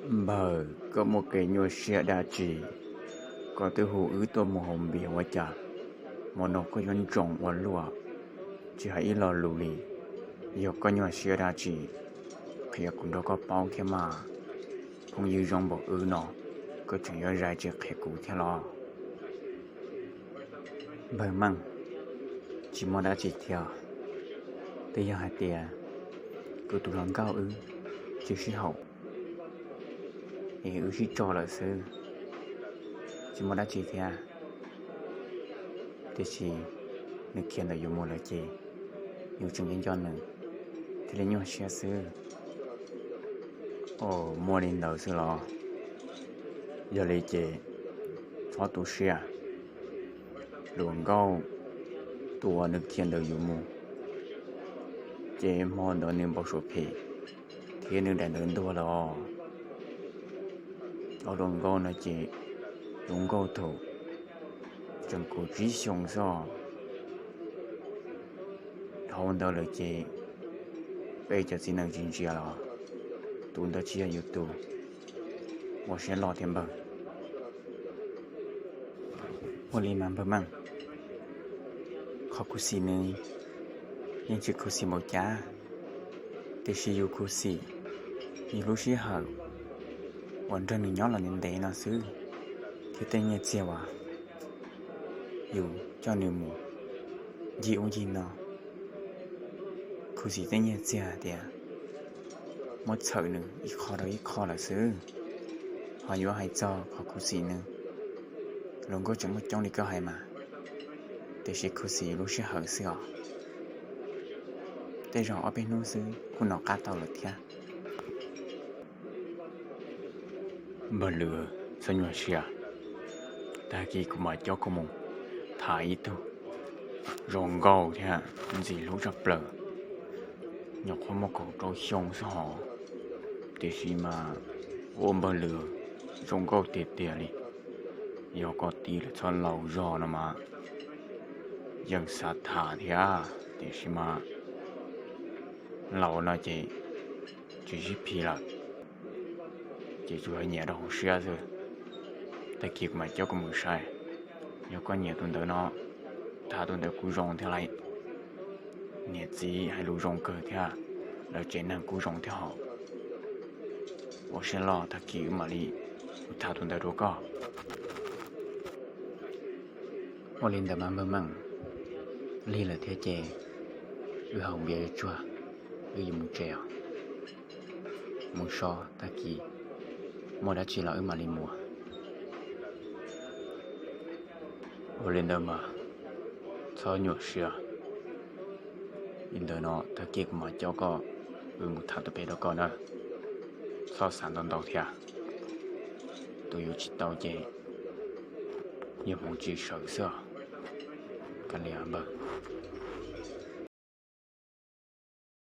Npawg, koj muaj kev nyuaj siab dab tsi? Koj twb hu wb tuaj mus haus npias ua cas hmo no koj yuav ntsoov ua luaj, tsis hais ib lo lus li? Yog koj nyuaj siab dab tsi, qhia kuv nrog koj paub thiab mas. Phooj ywg zoo npaum wb no, koj tseem yuav zais tsis qhia kuv thiab los? Npawg Meej, tsis muaj dab tsi thiab. Twb yog hais tias kuv tus hluas nkauj wb tsis sib haum es wb sib tso lawm xwb, tsis muaj dab tsi thiab. Tiam sis nws khiav ntawm yus mus lawm ces yus tseem nco nco nws thiaj li nyuaj siab xwb. Ov, muaj li ntawd xwb los? Yog li ces txhob tu siab. Hluas nkauj tus uas nws khiav ntawm yus mus, ces hmo ntawd nws npau suav phem thiab nws daim ntawd ntuag lawm os. Ob hluas nkauj no ces tus nkauj thaum tseem kaum tsib xyoos xwb os. Dhau ntawd lawm ces peb cov txiv neej tsis ntsia los tus ntawd tsis yog yus tus. Ua siab loj thiab npawg. Ua li mas npawg Meej, qhov khuv xim nws yeej tsis khuv xim npaum cas, tiam sis yus khuv xim yus lub sij hawm uas nrog nws nyob los ntev ntev no xwb, thiab tej nyiaj txiag uas yus coj nws mus ncig ub ncig no. Khuv xim tej nyiaj txiag tias muab txhawm nws ib qho rau ib qho lawm xwb. Ho yuav hais txog qhov khuv xim nws, hluas nkauj tseem muaj coob li koj hais mas, tiam sis khuv xim yus lub sij hawm xwb os. Tej zaum ob peb hnub xwb kuj nov qab tau lawm thiab. Npawg Lwm, txhob nyuaj siab, tag kis kuv mam coj koj mus tham ib tug zoo nkauj thiab ntxim hlub tshaj plaws. Nyuam qhuav muaj kaum rau xyoo xwb hos, tiam sis mas ua npawg Lwm zoo nkauj tiag tiag li. Yog koj tij lawm txhob laus zog no mas yeej xav tham thiab, tiam sis mas laus no ces tsis sib phim lawm, ces tsuas yog nyiam rau hauv siab xwb. Tag kis kuv mam coj koj mus saib, yog koj nyiam tus ntawd no, tham tus ntawd kuj zoo thiab lauj. Niam txiv hais lus zoo kawg thiab, lawv tsev neeg kuj zoo thiab hos. Ua siab loj, tag kis wb mam li mus tham tus ntawd rau koj. Ua li ntawd mas npawg Meej, lig lawm thiab ces wb haus npias tsuag, wb yuav mus tsev os. Mus so, tag kis muaj dab tsi los wb mam li mus. Ua li ntawd mas txhob nyuaj siab. Li ntawd no tag kis kuv mam coj koj, wb mus tham tus pem rau koj na. Txhob xav ntau ntau thiab, tus yuav tsis tau ces yog hmoov tsis sawv xwb os. Kav liam npawg.